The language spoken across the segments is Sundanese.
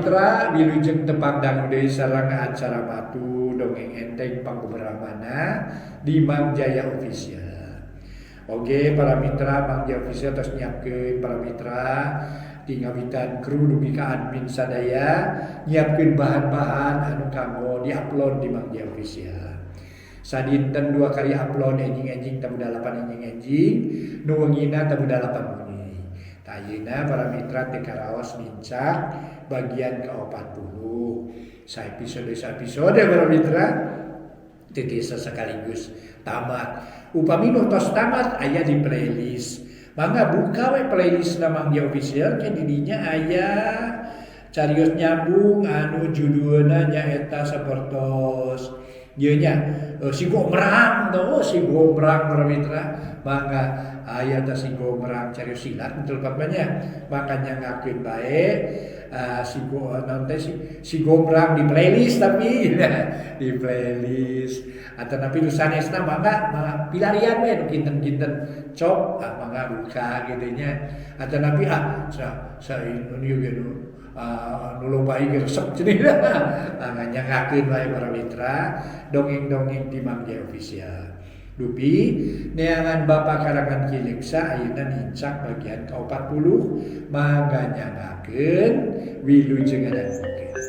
mitra wilujeng tepang dangu deui sareng acara matu dongeng enteng pangbeberamana di Mang Jaya Official. Oke para mitra Mang Jaya Official tos nyiapkeun para mitra di ngawitan kru dugi ka admin sadaya nyiapkeun bahan-bahan anu kanggo diupload di Mang Jaya Official. Sadinten 2 kali upload enjing-enjing tabuh 8 enjing-enjing nu wengina tabuh 8 wengi. Tah ayeuna para mitra teh karaos nincak bagian ke-40. Saepisode para mitra teu tiasa sekaligus tamat. Upami nu tos tamat aya di playlist. Mangga buka we playlist na Mang Jaya Official ke di dinya aya carios nyambung anu judulna nyaeta sapertos ieu nya si Gombrang tuh, si Gombrang para mitra. Mangga aya teh si Gombrang carios silat betul banyak. Makanya ngakeun bae si go naon teh si Gombrang di playlist tapi di playlist atau tapi nu sanesna mangga pilarian we nu kinten-kinten cok mangga buka kitu nya atau tapi sa sa nu ieu ge nu nu loba ieu resep cenah. Nyangakeun wae para mitra dongeng-dongeng di Mang Jaya Official. Dupi neangan Bapak karangan Ki Leuksa ayeuna nincak bagian ke-40 mangga nyangakeun wilujeng ngadangukeun.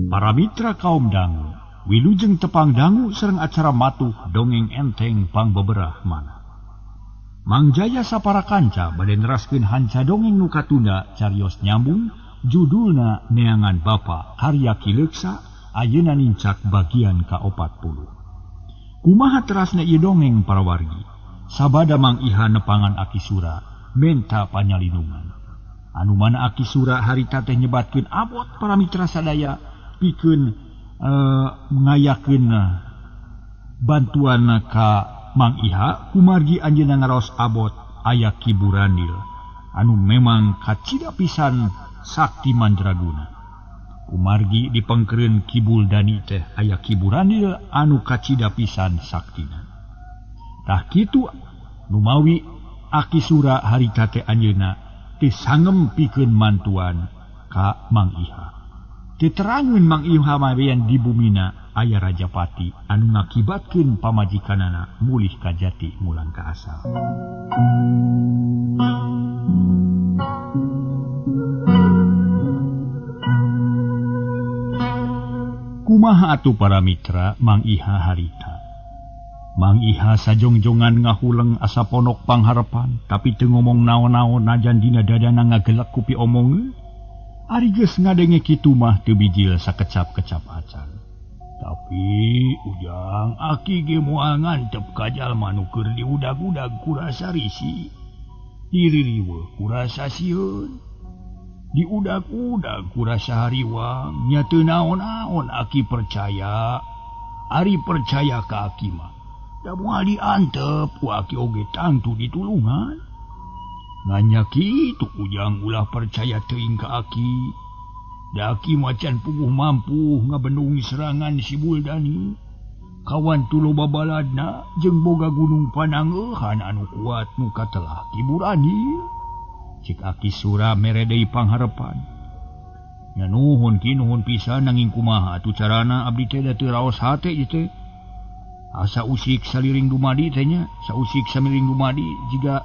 Para mitra kaum dangu, wilujeng tepang dangu sareng acara matuh dongeng enteng pangbeberah mana. Mang Jaya sapara kanca bade neraskeun hanca dongeng nu katunda carios nyambung judulna Neangan Bapa karya Ki Leuksa ayeuna nincak bagian ka-40. Kumaha terasna ieu dongeng para wargi? Sabada Mang Iha nepangan Aki Sura menta panyalindungan. Anu mana Aki Sura harita teh nyebatkeun abot para mitra sadaya pikeun ngayakeun bantuan ka Mang Iha kumargi anjeunna ngaraos abot aya Ki Burandil anu memang kacida pisan sakti mandraguna. Kumargi dipengkereun Ki Buldani teh aya Ki Burandil anu kacida pisan saktina. Tah kitu numawi Aki Sura harita teh anjeunna teu sangem pikeun mantuan ka Mang Iha. Teu terangeun Mang Iha mawean di bumina aya Rajapati anu ngakibatkeun pamajikanana mulih ka jati mulang ka asal. Kumaha atuh para mitra Mang Iha harita. Mang Iha sajongjongan ngahuleng asa ponok pangharepan tapi teu ngomong naon-naon najan dina dadana ngagelek ku piomongeun. Ari geus ngadenge kitu mah teu bijil sakecap-kecap acan. Tapi ujang aki ge moal ngantep ka jalma nu keur diudag-udag kurasa risi. Diririweuh kurasa sieun. Diudag-udag kurasa hariwang nya teu naon-naon aki percaya. Ari percaya ka aki mah da moal diantep ku aki oge tangtu ditulungan. Nganya kitu ujang ulah percaya teuing ka aki. Da aki macan puguh mampu ngabendung serangan si Buldani. Kawan tu loba baladna jeung boga gunung panangeuhan anu kuat nu katelah Ki Burandil. Cik Aki Sura mere deui pangharepan. Nya nuhun ki nuhun pisan nanging kumaha atuh carana abdi teh da teu raos hate ieu teh. Asa usik saliring dumadi teh nya, sausik samiring dumadi jiga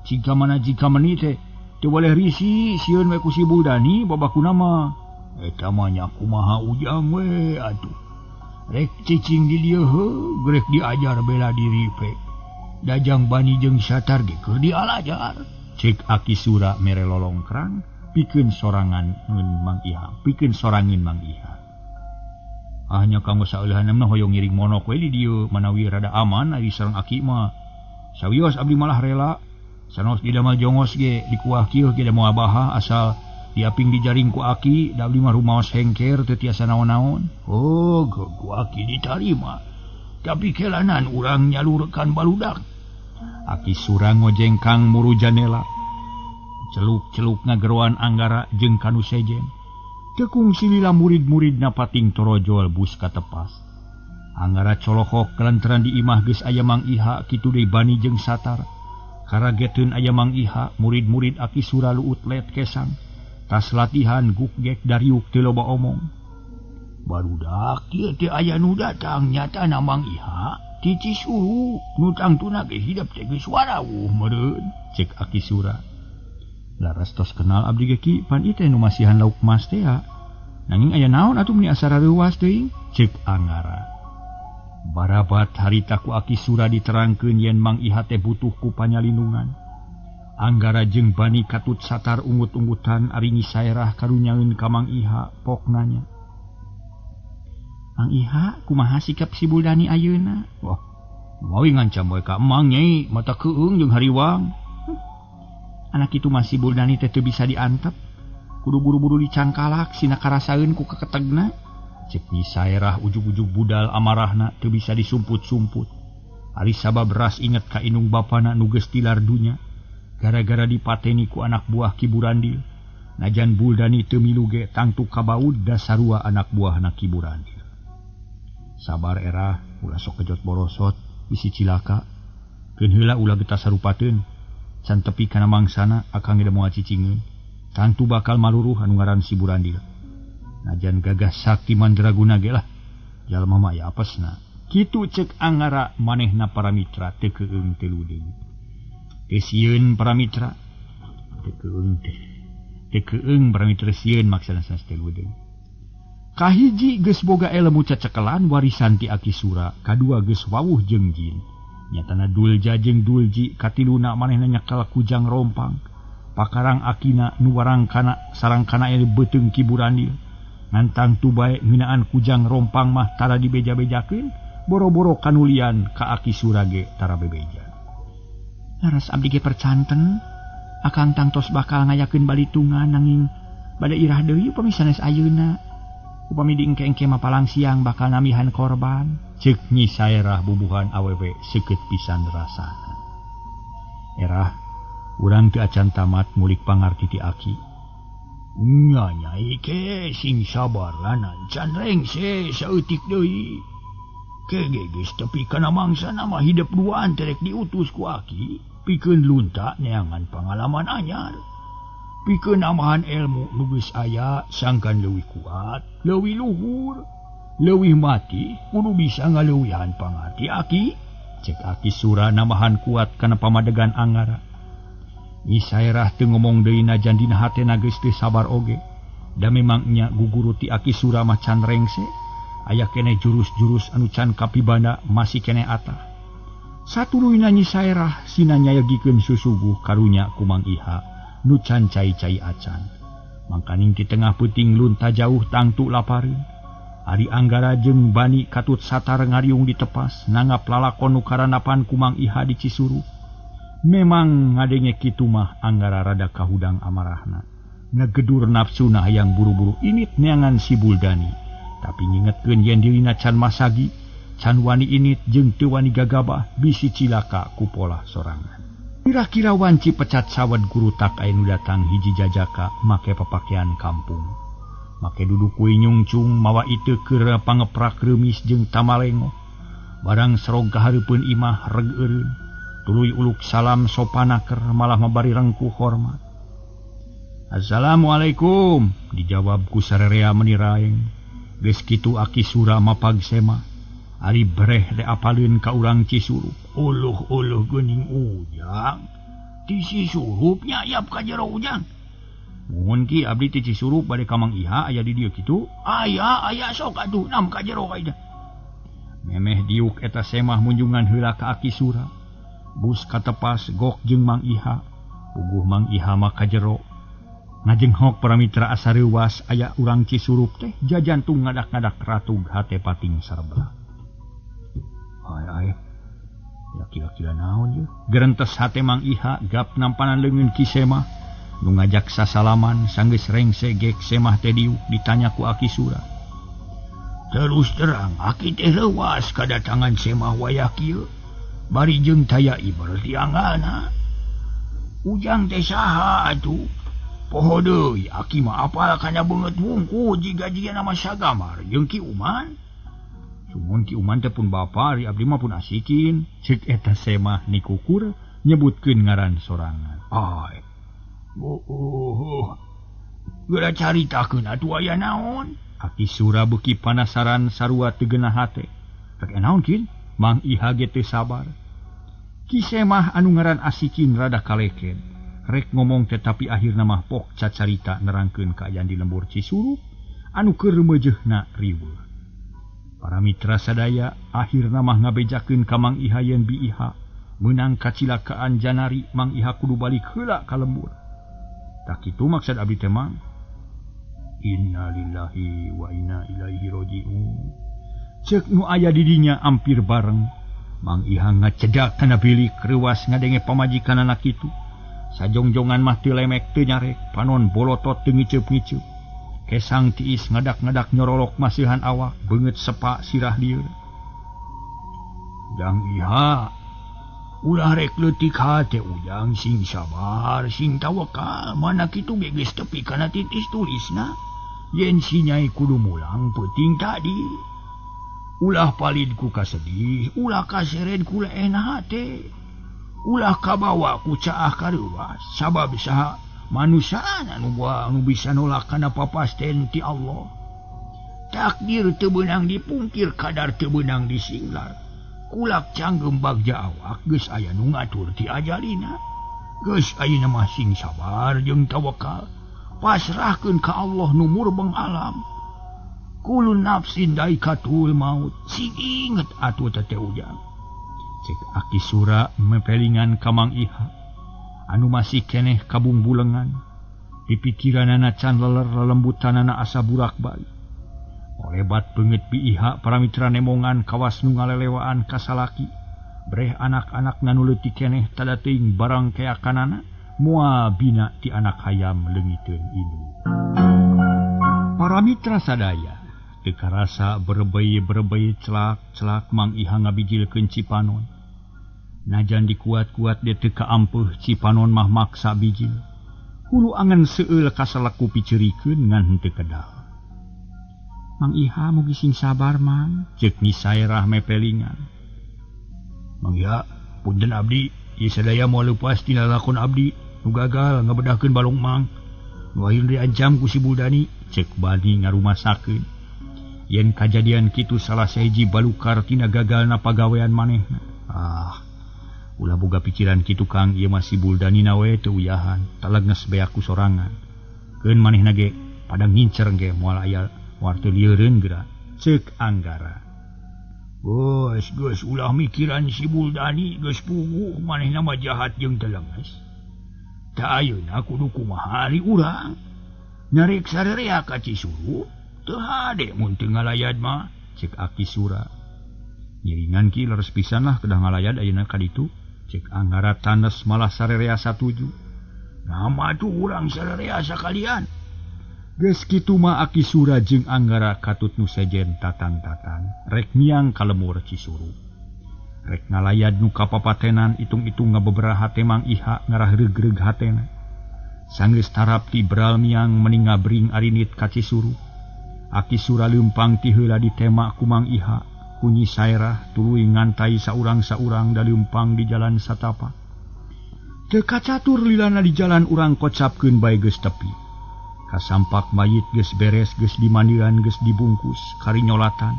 jika mana jika meni teh teu boleh risi sieun we ku si Buldani babakuna mah. Eta mah nya kumaha ujang we atuh. Rek cicing di dieu heuh, grek diajar bela diri pe. Dajang bani jeung satar ge keur dialajar. Cek Aki Sura mere lolongkrang pikeun sorangan ngeun Mang Iha, pikeun sorangin Mang Iha. Ah nya kanggo saeulehan mah hoyong ngiring monok we di dieu manawi rada aman ari sareng aki mah. Sawios abdi malah rela sanos didamal jongos ge dikuah kieu ge da moal baha asal diaping dijaring ku aki da abdi mah rumaos hengker teu tiasa naon-naon. Oh, ku aki ditarima. Tapi kelanan urang nyalurkeun baludak. Aki Sura ngojengkang muru janela. Celuk-celuk ngageroan anggara jeung kanu sejen. Teu kungsi lila murid-muridna pating torojol bus katepas. Anggara colohok kelantaran di imah geus aya Mang Iha kitu deui Bani jeung Satar. Karageteun aya Mang Iha, murid-murid Aki Sura luut let kesang. Tas latihan gukgek dariuk teu loba omong. Barudak ieu teh aya nu datang nyatana Mang Iha ti Cisurup nu tangtuna ge hidep teh geus warawuh meureun cek Aki Sura. Laras tos kenal abdi ge ki pan ieu teh nu masihan lauk mas teh. Nanging aya naon atuh meni asa rareuwas teuing cek Anggara. Barabat harita ku Aki Sura diterangkeun yen Mang Iha teh butuh ku panyalindungan. Anggara jeung Bani katut Satar ungut-ungutan ari Nyi Saerah karunyaeun ka Mang Iha pok nanya. Mang Iha kumaha sikap si Buldani ayeuna? Wah, mawi ngancam we ka Emang nyai mata keung jeung hariwang. Anak itu masih Buldani teh teu bisa diantep. Kudu buru-buru dicangkalak sina karasaeun ku keketegna. Cek Nyi Saerah ujug-ujug budal amarahna teu bisa disumput-sumput. Ari sabab ras inget ka indung bapana nu geus tilar dunya. Gara-gara dipateni ku anak buah Ki Burandil. Najan Buldani teu milu ge tangtu kabaud dasarua anak buahna Ki Burandil. Sabar erah, ulah sok kejot borosot, bisi cilaka. Keun heula ulah getas sarupateun. Can tepi kana mangsana akang ge moal cicingeun. Tangtu bakal maruruh anu ngaran si Burandil. Najan gagah sakti mandraguna ge lah. Jalma mah aya apesna. Kitu cek Anggara manehna para mitra teu keung teu ludeung. Teu sieun para mitra. Teu keung teh. Teu keung para mitra sieun maksana sanes teu ludeung. Kahiji geus boga elmu cacekelan warisan ti Aki Sura, kadua geus wawuh jeung jin. Nyatana Dulja jeung Dulji, katiluna manehna nyekel kujang rompang. Pakarang akina nu warangkana sarangkana aya beuteung Ki Burandil. Nantang tu bae ngeunaan kujang rompang mah tara dibeja-bejakeun, boro-boro kanulian ka Aki Sura ge tara bebeja. Laras abdi ge percanten, akang tangtos bakal ngayakeun balitungan nanging bade irah deui upami sanes ayeuna. Upami diengke-engke mah palang siang bakal namihan korban. Ceuk Nyi Saerah bubuhan awewe seukeut pisan rasana. Erah urang teu acan tamat ngulik pangarti ti Aki. Nya nyai ke sing sabar lanan can rengse saeutik deui. Ke ge geus tepi kana mangsana mah hidep duaan terek diutus ku Aki pikeun lunta neangan pangalaman anyar. Pikeun namahan ilmu nu geus aya sangkan leuwih kuat, leuwih luhur, leuwih mati kudu bisa ngaleuwihan pangarti Aki. Cek Aki Sura namahan kuat kana pamadegan Anggara. Nyi Saerah teu ngomong deui najan dina hatena geus teu sabar oge. Da memang nya guguru ti Aki Sura mah can rengse, aya keneh jurus-jurus anu can kapibanda masih keneh atah. Satuluyna Nyi Saerah sina nyayogikeun susuguh karunya ku Mang Iha nu can cai-cai acan. Mangkaning ti tengah peuting lunta jauh tangtu lapareun. Ari Anggara jeung Bani katut Satar ngariung ditepas nanggap lalakon nu karanapan ku Mang Iha di Cisurup. Memang ngadenge kitu mah Anggara rada kahudang amarahna. Ngegedur nafsuna hayang buru-buru init neangan si Buldani. Tapi ngingetkeun yen dirina can masagi, can wani init jeung teu wani gagabah bisi cilaka ku polah sorangan. Kira-kira wanci pecat sawad guru tak aya nu datang hiji jajaka make papakean kampung. Make duduk kuy nyungcung mawa iteu keur pangeprak reumis jeung tamalengo. Barang serog kahareupeun imah reg eureun. Tuluy uluk salam sopanaker malah mabari rengkuh hormat. Assalamualaikum dijawab ku sarerea meni raeng. Geus kitu Aki Sura mapag sema. Ari breh teh apaleun ka urang Cisurup. Uluh-uluh geuning ujang. Ti Cisurup nyayap ka jero ujang. Muhun ki abdi ti Cisurup bade ka Mang Iha aya di dieu kitu. Aya aya sok atuh nam ka jero kaida. Memeh diuk eta semah munjungan heula ka Aki Sura. Bus katepas gok jeung Mang Iha. Puguh Mang Iha mah ka jero. Ngajenghok para mitra asa reuwas aya urang Cisurup teh jajantung ngadak-ngadak ratug hate pating sarbelah. Ai ai. Ya kira-kira naon ye? Gerentes hate Mang Iha gap nampanan leungeun Ki Semah. Nu ngajak sasalaman sanggeus rengse gek Semah teh diuk ditanya ku Aki Sura. Terus terang Aki teh leuwas kadatangan Semah wayah kieu. Bari jeung taya ibar tiangana. Ujang teh saha atuh? Poho deui Aki mah apal kana beungeut wungku jiga-jiga nama Sagamar jeung Ki Uman. Sumun Mun Ki Uman teh pun bapa ari abdi mah pun Asikin. Ceuk eta Semah nikukur nyebutkeun ngaran sorangan. Ai. Oh. Geura caritakeun atuh aya naon? Aki Sura beuki panasaran sarua teu geunah hate. Rek naon kin? Mang Iha ge teu sabar. Ki Semah anu ngaran Asikin rada kaleken. Rek ngomong tetapi akhirna mah pok cacarita nerangkeun kaayaan di lembur Cisurup anu keur meujeuhna riweuh. Para mitra sadaya akhirna mah ngabejakeun ka Mang Iha yen Bi Iha meunang kacilakaan Janari Mang Iha kudu balik heula ka lembur. Tak kitu maksud abdi teh Mang. Innalillahi wa inna ilaihi rajiun. Ceuk nu aya di dinya ampir bareng. Mang Iha ngacedak kana bilik reuwas ngadenge pamajikanana kitu. Sajongjongan mah teu lemek teu nyarek, panon bolotot teu ngiceup-ngiceup. Kesang tiis ngadak-ngadak nyorolok masihan awak, beungeut sepak sirah lieur. Jang Iha, ulah rek leutik hate ujang, sing sabar, sing tawakal, mana kitu ge geus tepi kana titis tulisna. Yen si nyai kudu mulang peuting tadi. Ulah palid ku kasedih, ulah kaseret ku leehna hate. Ulah kabawa ku caah kareuwas, sabab saha manusaan anu bisa nolak kana papasten ti Allah. Takdir teu beunang dipungkir, kadar teu beunang disinglar. Kulak canggem bagja awak geus aya nu ngatur ti ajalina. Geus ayeuna mah sing sabar jeung tawakal. Pasrahkeun ka Allah nu murbeng alam. Kullu nafsin daikatul maut. Sing inget atuh teh ujang. Cek Aki Sura mepelingan ka Mang Iha anu masih keneh kabungbulengan. Pipikiranana can leler, lelembutanana asa burak balik. Olebat beungeut Bi Iha para mitra nemongan kawas nu ngalelewaan ka salaki. Breh anak-anak nu leutik keneh tada teuing barang keakanana moal bina ti anak hayam leungiteun indung. Para mitra sadaya teu karasa berebei-berebei celak-celak Mang Iha ngabijilkeun Cipanon. Najan dikuat-kuat dia teu kaampeuh, Cipanon mah maksa bijil. Hulu angen seueul kasaleku piceurikeun ngan henteu kedal. Mang Iha mugi sing sabar Mang, ceuk Nyi Saerah mepelingan. Mang Iha, punten abdi, ieu sadaya moal leupas tina lalakon abdi, nu gagal ngabedahkeun balong Mang. Nu akhirna diancam ku si Buldani, ceuk Bani ngarumasakeun. Yen kajadian kitu salah sahiji balukar tina gagalna pagawean manehna. Ah, ulah boga pikiran kitu Kang, ieu mah si Buldani na we teu uyahan, talegnes beak ku sorangan. Keun manehna ge pada ngincer ge moal aya moal teu lieureun geura, ceuk Anggara. Geus geus ulah mikiran si Buldani, geus puguh manehna mah jahat jeung telenges. Tah ayeuna kudu kumaha ari urang? Nyarek sarerea ka Cisurup? Teu hade mun teu ngalayad mah, ceuk Aki Sura. Nyiringan ki leres pisan lah kedah ngalayad ayeuna ka ditu, ceuk Anggara tanes malah sarerea satuju. Nama tuh urang sarerea sakalian. Geus kitu mah Aki Sura jeung Anggara katut nu sejen tatan-tatan rek miang ka lemur Cisurup. Rek ngalayad nu kapapatenan itung-itung ngabeberaha teh Mang Iha ngarah reug-reug hatena. Sanggeus tarap ti bral miang meni ngabring arinit ka Cisurup. Aki Sura leumpang ti heula ditema ku Mang Iha, ku Nyi Saerah tuluy ngantai saurang-saurang da leumpang di jalan satapak. Teu kacatur lilana di jalan urang kocapkeun bae geus tepi. Kasampak mayit geus beres, geus dimandian, geus dibungkus karinyolatan.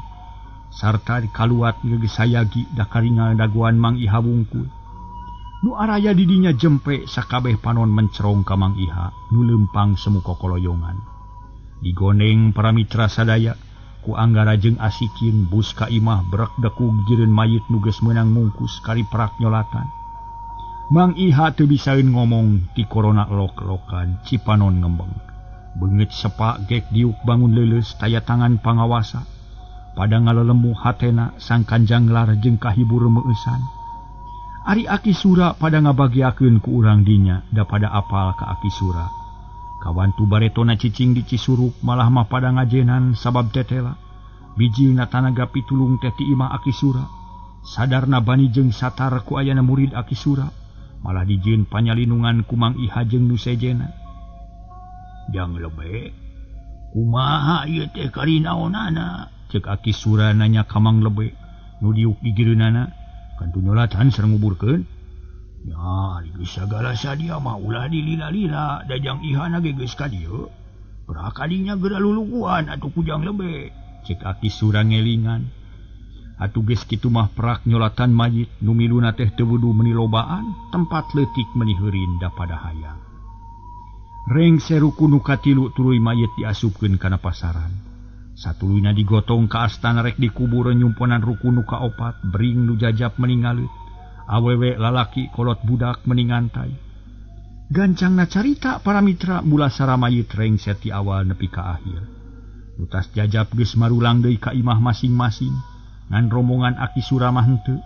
Sarta kaluat geus sayagi da karingal daguan Mang Iha wungkul. Nu araya di dinya jempe sakabeh panon mencerong ka Mang Iha nu leumpang semu kokoloyongan. Digoneng para mitra sadaya ku Anggara jeung Asikin bus ka imah brek dekug jireun mayit nu geus meunang mungkus kari prak nyolatan. Mang Iha teu bisaeun ngomong ti korona lok-lokan Cipanon ngembeng. Beungeut sepak gek diuk bangun leuleus taya tangan pangawasa. Pada ngalelemu hatena sang kanjanglar jeung kahibur meueusan. Ari Aki Sura pada ngabagiakeun ku urang dinya da pada apal ka Aki Sura. Kawantu baretona cicing di Cisurup malah mah pada ngajenan sabab tetela. Bijilna tanaga pitulung teh ti imah Aki Sura. Sadarna bani jeung satar ku ayana murid Aki Sura. Malah dijieun panyalinungan ku Mang Iha jeung nu sejena. Jang lebe, kumaha ieu teh karinaonana? Cek Aki Sura nanya ka Mang Lebe nu diuk di gireunana kantu nyolatan sareng nguburkeun. Ya, ari geus sagala sadia mah ulah dilila-lila da Jang Ihana ge geus ka dieu. Prakadinya geura luluguan atuh ku Jang Lebe. Cek Aki Sura ngelingan. Atuh geus kitu mah prak nyolatan mayit nu miluna teh teu wudu meuni lobaan, tempat leutik meuni heurin da pada hayang. Rengse ruku nu katilu tuluy mayit diasupkeun kana pasaran. Satuluyna digotong ka astana rek dikubur nyumponan ruku nu kaopat, bring nu jajap meuni ngaleut. Awewe lalaki kolot budak meni ngantai. Gancangna carita para mitra mulasara mayit rengse ti awal nepi ka akhir. Nu tas jajap geus marulang deui ka imah masing-masing, ngan rombongan Aki Sura mah henteu.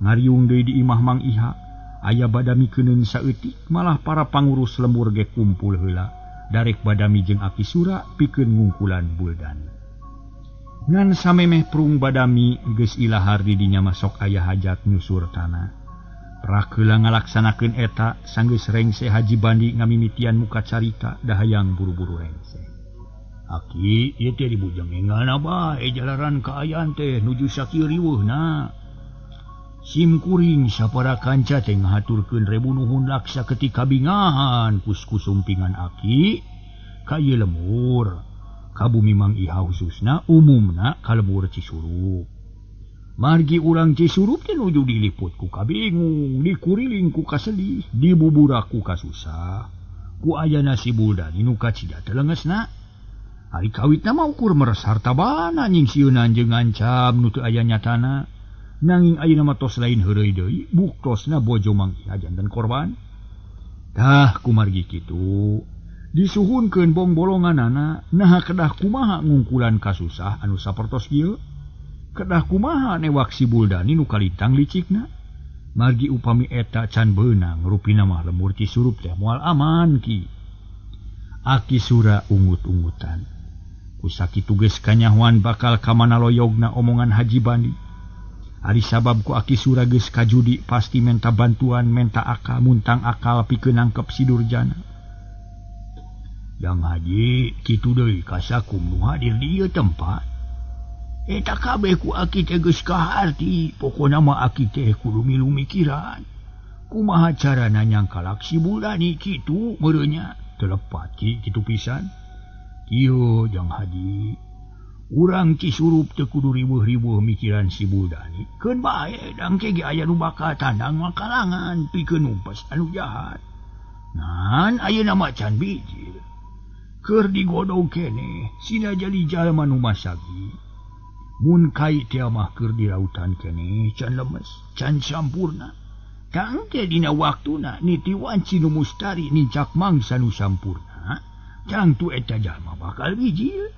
Ngariung deui di imah Mang Iha, aya badami keuneun saeutik, malah para pangurus lembur ge kumpul heula. Darek badami jeung Aki Sura pikeun ngungkulan Buldani. Ngan samemeh prung badami geus ilahar di dinya masok aya hajat nyusur tanah. Prakeula ngalaksanakeun eta sanggeus rengse Haji Bandi ngamimitian muka carita dahayang buru-buru rengse. Aki ieu teh dibujeng engalna bae jalaran kaayaan teh nuju sakieu riweuhna. Sim kuring sapara kanca teh ngahaturkeun rebu nuhun laksa ketika bingahan kus-kusumpingan aki ka ieu lembur. Ka bumi Mang Iha khususna umumna ka lembur Cisurup. Margi urang Cisurup teh nuju diliput ku kabingung, dikuriling ku kasedih, dibuburak ku kasusah. Ku ayana si Buldani nu kacida teu leungeusna. Ari kawitna mah ukur meres harta bana nyingsieunan jeung ngancam nu teu aya nyatana. Nanging ayeuna mah tos lain heureuy deui, buktosna bojo Mang Iha janten korban. Tah kumargi kitu. Disuhunkeun bongbolonganana, naha kedah kumaha ngungkulan kasusah anu sapertos ieu? Kedah kumaha newak si Buldani nu kalintang licikna? Margi upami eta can beunang, rupina mah lembur Cisurup teh moal aman ki. Aki Sura ungut-ungutan. Ku sakitu geus kanyahoan bakal ka mana loyogna omongan Haji Bandi. Ari sabab ku Aki Sura geus kajudi pasti menta bantuan, menta akal, muntang akal pikeun nangkep si Durjana. Jang Haji kitu deui kasakum nu hadir di ieu tempat. Eta kabeh ku aki teh geus kaharti, pokona mah aki teh kudu milu mikiran. Kumaha carana nyangkalak si Buldani kitu meureunnya teu lepat ki kitu pisan. Kieu Jang Haji, urang Cisurup teu kudu riweuh-riweuh mikiran si Buldani. Keun bae dang ke ge aya nu bakal tandang makalangan pikeun numpes anu jahat. Ngan ayeuna mah can bijil. Keur digodog keneh sina jadi jalma nu masagi. Mun kai teh mah keur di lautan keneh can lemes, can sampurna. Tangke dina waktuna niti wanci nu mustari nincak mangsa nu sampurna, tangtu eta jalma bakal bijil.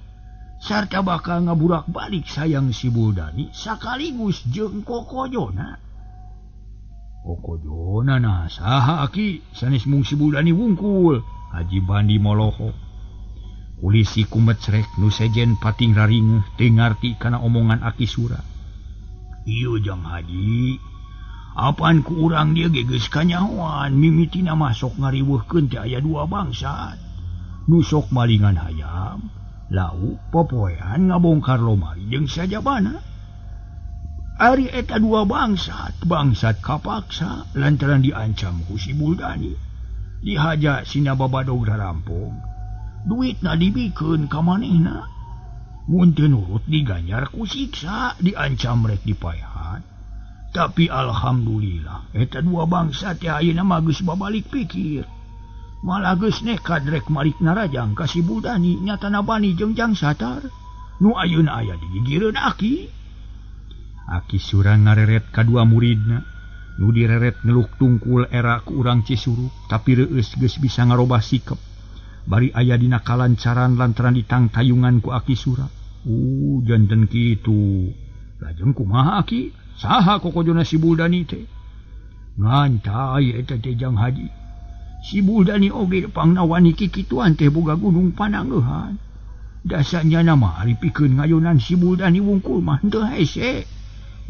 Sarta bakal ngaburak balik sayang si Buldani sakaligus jeung kokojona. Kokojona nah saha aki sanes mung si Buldani wungkul. Haji Bandi molohok. Polisi kumecrek nu sejen pating raringeuh teu ngarti kana omongan Aki Sura. Ieu Jang Haji, apan ku urang dieu ge geus kanyahoan mimitina mah sok ngariweuhkeun teh aya dua bangsat. Nu sok malingan hayam, lauk popoean ngabongkar lomari jeung sajabana. Ari eta dua bangsat, bangsat kapaksa lantaran diancam ku si Buldani. Dihaja sina babadog rarampong. Duitna dibikeun ka manehna. Mun teu nurut diganjar ku siksa, diancam rek dipaehan. Tapi alhamdulillah eta dua bangsa teh ayeuna mah geus babalik pikir. Malah geus nekad rek malik narajang ka si Buldani nyatana bani jeung Jang Satar. Nu ayeuna aya di gigireun aki. Aki Sura ngareret kadua muridna. Nu direret ngeluk tungkul era ku urang Cisurup, tapi reueus geus bisa ngarobah sikep. Bari aya dina kalancaran lantaran ditangtayungan ku Aki Sura. Janten kitu. Lajeng kumaha aki? Saha kokojona si Buldani teh? Ngantai eta teh Jang Haji. Si Buldani oge pangnawani kikituan teh boga gunung pananggeuhan. Dasanya mah ari pikeun ngayonan si Buldani wungkul mah henteu hese.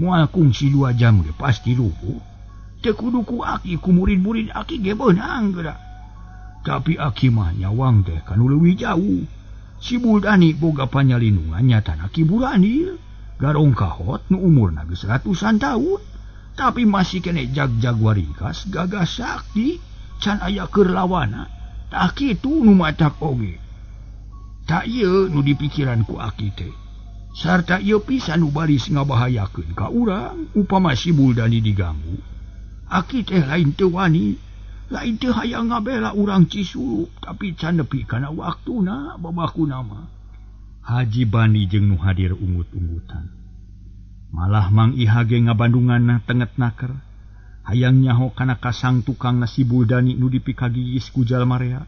Moal kungsi 2 jam ge pasti lupuh. Teu kudu ku aki ku murid-murid aki ge beunang geura. Tapi aki mah nyawang teh kanu leuwih jauh. Si Buldani boga panyalindungan nyatana Ki Buranil. Garong kahot nu umurna geus ratusan tahun tapi masih kene jag-jag waringkas gagah sakti can aya keur lawana. Tah kitu nu matak oge. Tak ieu nu dipikiran ku aki teh. Sarta ieu pisan nu baris ngabahayakeun ka urang upama si Buldani diganggu. Aki teh lain teu wani, lain teu hayang ngabela urang Cisurup tapi can nepi kana waktuna babakuna mah. Haji Bani jeung nu hadir ungut-ungutan. Malah Mang Iha ge ngabandunganna tenget naker. Hayang nyaho kana kasang tukang si Buldani nu dipikagigis ku jalma rea.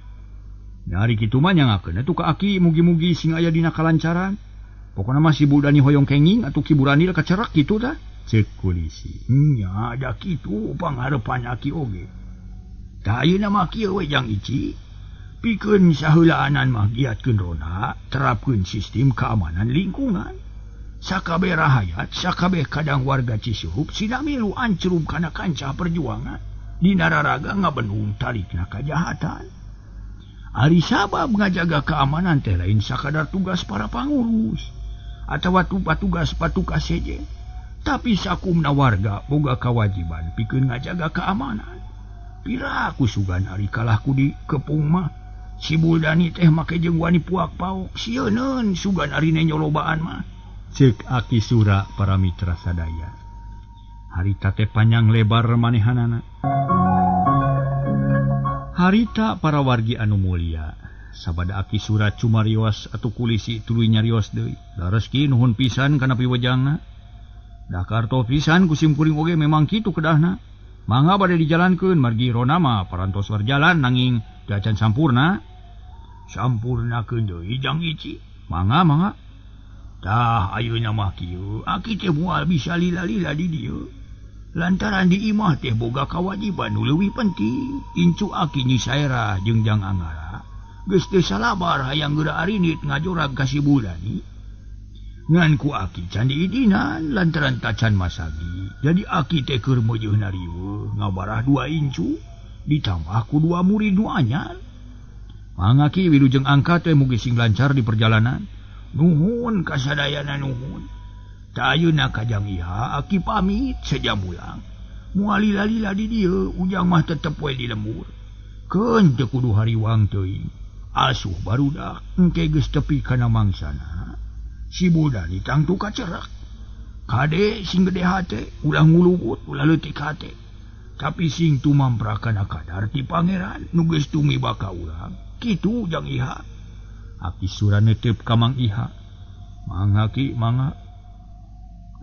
Nyari kitu mah nyangakeun atuh ka aki mugi-mugi sing aya dina kalancaran. Pokona mah si Buldani hoyong kenging atuh Ki Buranil kacerak kitu tah. Ceuk kulisi. Nya da kitu pangharepan aki oge. Tah ayeuna mah kieu we Jang Ici. Pikeun saheulaanan mah giatkeun ronda, terapkeun sistem keamanan lingkungan. Sakabeh rahayat, sakabeh kadang warga Cisurup sina milu ancrub kana kancah perjuangan. Dina raraga ngabendung tarikna kajahatan. Ari sabab ngajaga keamanan teh lain sakadar tugas para pangurus atawa tugas patugas sejen. Tapi sakumna warga boga kewajiban pikeun ngajaga keamanan. Piraku sugan ari kalah ku di kepung mah. Si Buldani teh make jeung wani puak paok sieuneun sugan ari nyolobaan mah. Ceuk Aki Sura para mitra sadaya. Harita teh panjang lebar manehanana. Harita para wargi anu mulia. Sabada Aki Sura cumarios atuh kulisi tuluy nyarios deui. Leres ki nuhun pisan kana piwejangna. Da karto pisan ku simkuring oge memang kitu kedahna. Mangga bade dijalankeun margi rona mah parantos berjalan nanging acan sampurna. Sampurnakeun deui Jang Ici. Mangga mangga. Tah ayeuna mah kieu, aki teh moal bisa lila-lila di dieu. Lantaran di imah teh boga kawajiban nu leuwih penting. Incu aki Nyi Saerah jeung Jang Anggara geus teu salabar hayang geura arinit ngajorag ka si Buldani. Ngan ku aki can diidinan lantaran tacan masagi. Jadi aki teh keur meujeuhna riweuh ngabarah 2 incu ditambah ku 2 murid nu anyar. Mangga ki wilujeng angkat teh mugi sing lancar di perjalanan. Nuhun kasadayana nuhun. Tah ayeuna ka Jang Iha aki pamit sejam ulang. Moal lila-lila di dieu ujang mah tetep we di lembur. Keun teu kudu hariwang teuing. Asuh barudak engke geus tepi kana mangsana. Si Buldani tangtu kacerak. Kade sing gede hate, ulah ngulugut, ulah leutik hate. Tapi sing tumampra kana kadar ti pangeran nu geus tumiba ka urang. Kitu Jang Iha. Aki Sura neuteup ka Mang Iha. Mangga ki mangga.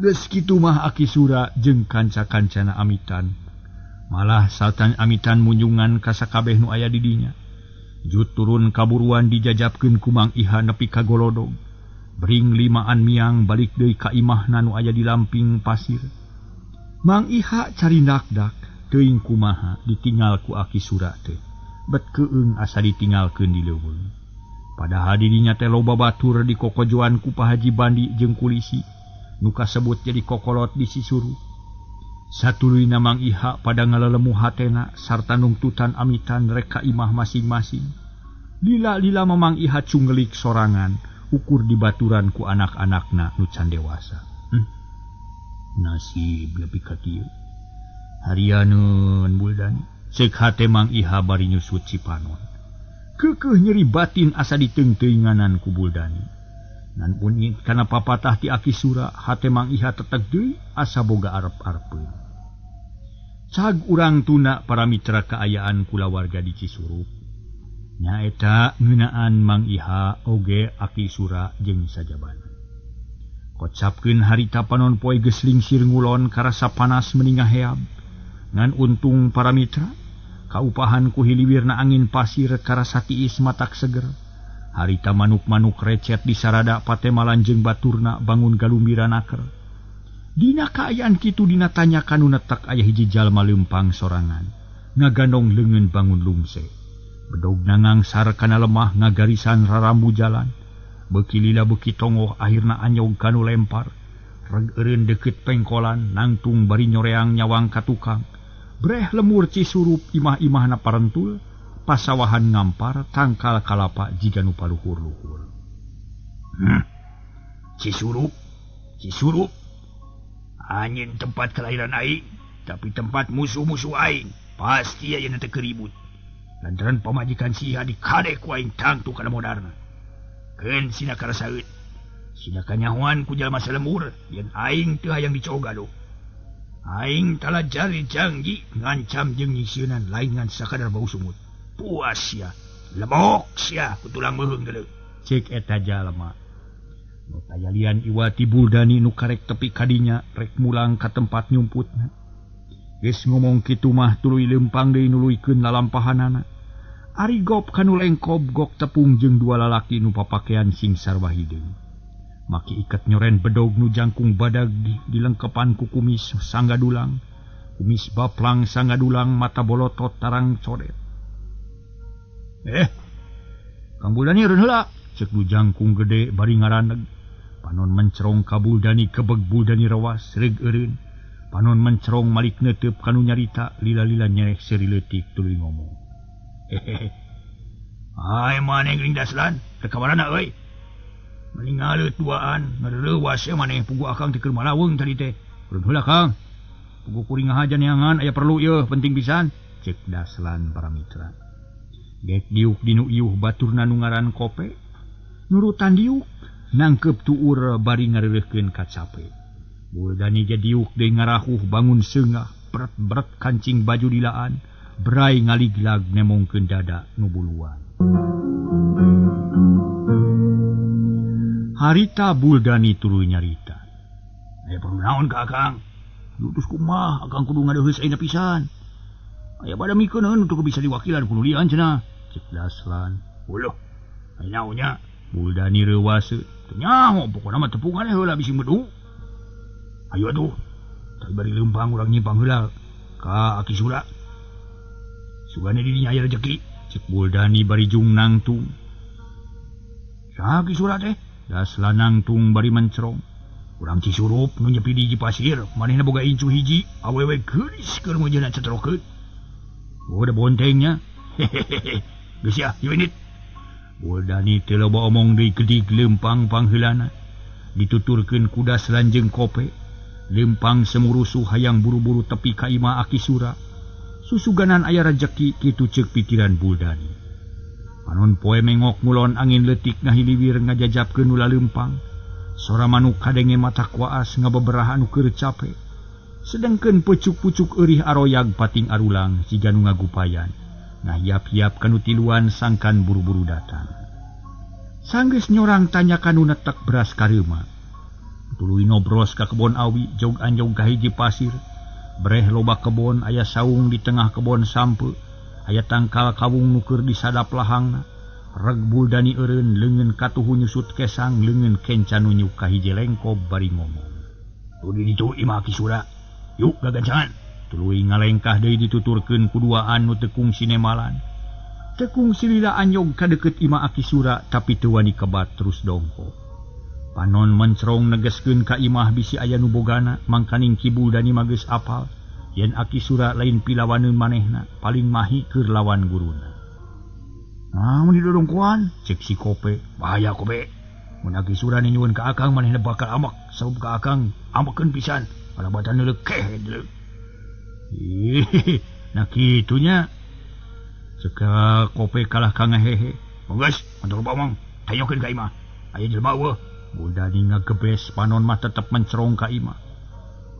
Geus kitu mah Aki Sura jeung kanca-kancana amitan. Malah satan amitan munjungan ka sakabeh nu aya di dinya. Jut turun kaburuan dijajabkeun ku Mang Iha nepi ka golodog. Bring limaan miang balik deui ka imahna nu aya di lamping pasir. Mang Iha carindak-dak teuing kumaha ditinggal ku Aki Sura teh. Bet keung asa ditinggalkeun di leuweung. Padahal dirinya teh loba batur di kokojoan ku Pak Haji Bandi jeung kulisi nu kasebut jadi kokolot di Cisurup. Satuluyna Mang Iha pada ngalelemu hatena sarta nungtutan amitan rek ka imah masing-masing. Lila-lila Mamang Iha cunggelik sorangan ukur dibaturan ku anak-anakna nu can dewasa. Nasib nepi ka kieu. Harianeun Buldani. Ceuk hate Mang Iha bari nyusut cipanon. Keukeuh nyeri batin asa diteungteuinganan ku Buldani. Ngan unyit kana papatah ti Aki Sura, hate Mang Iha teteg deui asa boga arep-arepeun. Cag urang tuna para mitra kaayaan kulawarga di Cisurup. Nyaeta ngeunaan Mang Iha oge Aki Sura jeung sajabana. Kocapkeun harita panon poe geus lingsir ngulon karasa panas meninga heab. Ngan untung para mitra, kaupahan ku hiliwirna angin pasir karasa tiis matak seger. Harita manuk-manuk recet di sarada patemalan jeung baturna bangun galumbira naker. Dina kaayaan kitu dina tanya kanu netek aya hiji jalma leumpang sorangan, ngagandong leungeun bangun lungse. Bedogna ngangsar kana lemah ngagarisan rarambu jalan. Beuki lila beuki tongoh akhirna anyog kanu lempar. Reg eureun deukeut pengkolan nangtung bari nyoreang nyawang ka tukang. Breh lemur Cisurup imah-imahna parentul, pasawahan ngampar tangkal kalapa jiga nu paluhur-luhur. Cisurup, Cisurup anjing tempat kelahiran aing tapi tempat musuh-musuh aing pasti ayeuna teh keribut. Lantaran pamajikan sia dikadek ku aing tangtu kana modarna. Keun sina karasaeun. Sina kanyahoan ku jalma salembur yen aing teu hayang dicogado. Aing tala jari jangji ngancam jeung nyisieunan lain ngan sakadar bau sumut. Puas sia. Lebok sia ku tulang beuheung deuleu. Cek eta jalma. Nu tayalian Iwati Buldani nu karek tepi kadinya rek mulang ka tempat nyumputna. Geus ngomong kitu mah tuluy leumpang deui nuluykeun lalampahanana. Ari gop kanu lengkob gok tepung jeung dua lalaki nu papakean sing sarwa hideung. Maki iket nyoren bedog nu jangkung badag dilengkepan ku kumis sanggadulang. Kumis baplang sanggadulang mata bolotot tarang codet. Kang Buldani eureun heula, ceuk nu jangkung gede bari ngaraneg. Panon mencerong ka Buldani kebeg Buldani rewas reug eureun. Panon mencerong malik neuteup kanu nyarita lila-lila nyerek seuri leutik tuluy ngomong. Hehehe. Ai maneh geuning Daslan, teu kamarana euy. Mending ngaleut duaan, ngareuwas ye maneh pugu akang teh keur malaweng tadi teh. Eureun heula Kang. Pugu kuring ngahaja neangan aya perlu ieu penting pisan, ceuk Daslan para mitra. Gek diuk dinu iuh baturna nu ngaran Kope. Nurutan diuk nangkep tuur bari ngareureuhkeun kacape. Buldani ge diuk deui ngarahuh bangun seungah, beret-beret kancing baju dilaan, berai ngaliglag nemongkeun dada nu buluan. Harita Buldani tuluy nyarita. Aya perlu naon ka akang? Diutus kumaha akang kudu ngadeuheus ayeuna pisan. Aya bada mikeun untuk bisa diwakilan kudu lian cenah. Cek Daslan. Uluh, aya naonnya? Buldani reuwas. Teu nyaho pokona mah tepungan heula bisi medu. Ayo atuh. Tadi bari leumpang urang nyimpang heula ka Aki Sura. Sugane di dinya aya rejeki. Cek Buldani bari jung nangtung. Saha Aki Sura teh? Daslan nangtung bari mencerong. Urang Cisurup nu nyepi di hiji pasir, manehna boga incu hiji, awewe geulis keur meujeuhna cetrokeun. Oh, da bontengnya. Hehehe. Geus ya, ieu indit. Buldani teu loba omong deui gedig leumpang pangheulana. Dituturkeun ku Daslan jeung Kope. Leumpang semurusuh hayang buru-buru tepi ka imah Aki Sura. Susuganan aya rejeki kitu ceuk pikiran Buldani. Panon poe mengok ngulon angin leutik ngahiliwir ngajajapkeun nu laleumpang. Sora manuk kadenge mata kuaas ngabeberaha anu keur cape. Sedengkeun pucuk-pucuk eurih aroyag pating arulang siga nu ngagupayan. Ngahiap-hiap kanu tiluan sangkan buru-buru datang. Sanggeus nyorang tanya kanu netek beras kareuma. Tuluy nobros ka kebon awi jog anjog ka hiji pasir. Breh loba kebon aya saung di tengah kebon sampe. Aya tangkal kawung nu keur disadap lahangna. Reg Buldani eureun leungeun katuhu nyusut kesang leungeun kenca nunjuk ka hiji lengkob bari ngomong. Tuh di ditu imah Aki Sura. Yuk gagancangan. Tuluy ngalengkah deui dituturkeun ku duaan nu teu kungsi nemalan. Teu kungsi lila anjog ka deukeut imah Aki Sura tapi teu wani kebat terus dongko. Panon mencerong negeskeun ka imah bisi aya nu bogana mangkaning Ki Buldani mah geus apal yen Aki Sura lain pilawaneun manehna paling mahi keur lawan guruna. Naon didodongkoan? Cek si Kope. Bahaya Kope. Mun Aki Sura nyuwun ka akang manehna bakal amak sabab ka akang amakeun pisan. Palabatan leukeh deuleu. Ih, nah kitunya. Cek Kope kalah ka ngahehe. Geus, mantap omong. Tayokeun ka imah. Aya jelema eueuh. Buldani ngagebes panon mah tetep mencerong ka imah.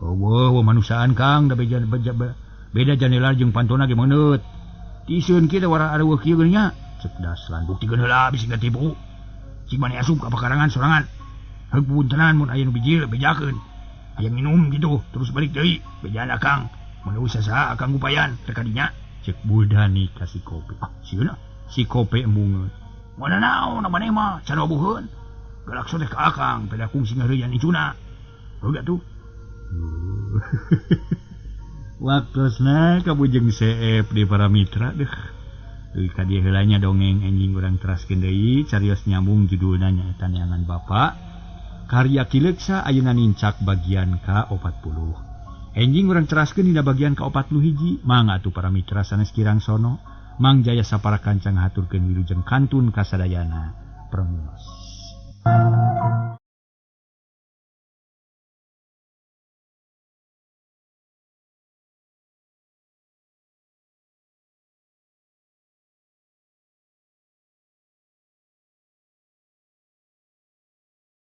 Eueuh manusaan Kang da beda janela jeung pantona ge meungeut. Tiseun kieu wara areueuh kieu nya. Cek Daslan buktikeun heula bisi katipu. Cing maneh asup ka pakarangan sorangan. Heug puntenan mun aya nu bijil bejakeun. Aya minum gitu terus balik deui bejaan akang. Mun eueuh saha akang gupayan teh kadinya. Cek Buldani ka si Kope. Ah, sieun si Kope embungeun. Moal naon maneh mah canobuheun. Galak soteh ka akang pada kungsi ngareuyaan incuna. Heuh atuh. Waktosna kabujeng seep di para mitra deh. Deui ka dieu heula nya dongeng enjing urang teraskeun deui carios nyambung judulna nyaeta Neangan Bapa. Karya Ki Leuksa ayeuna nincak bagian ka-40. Enjing urang teraskeun dina bagian ka-41. Mangga atuh para mitra sanes kirang sono. Mang Jaya sapara kanca ngahaturkeun wilujeng kantun kasadayana. Permios.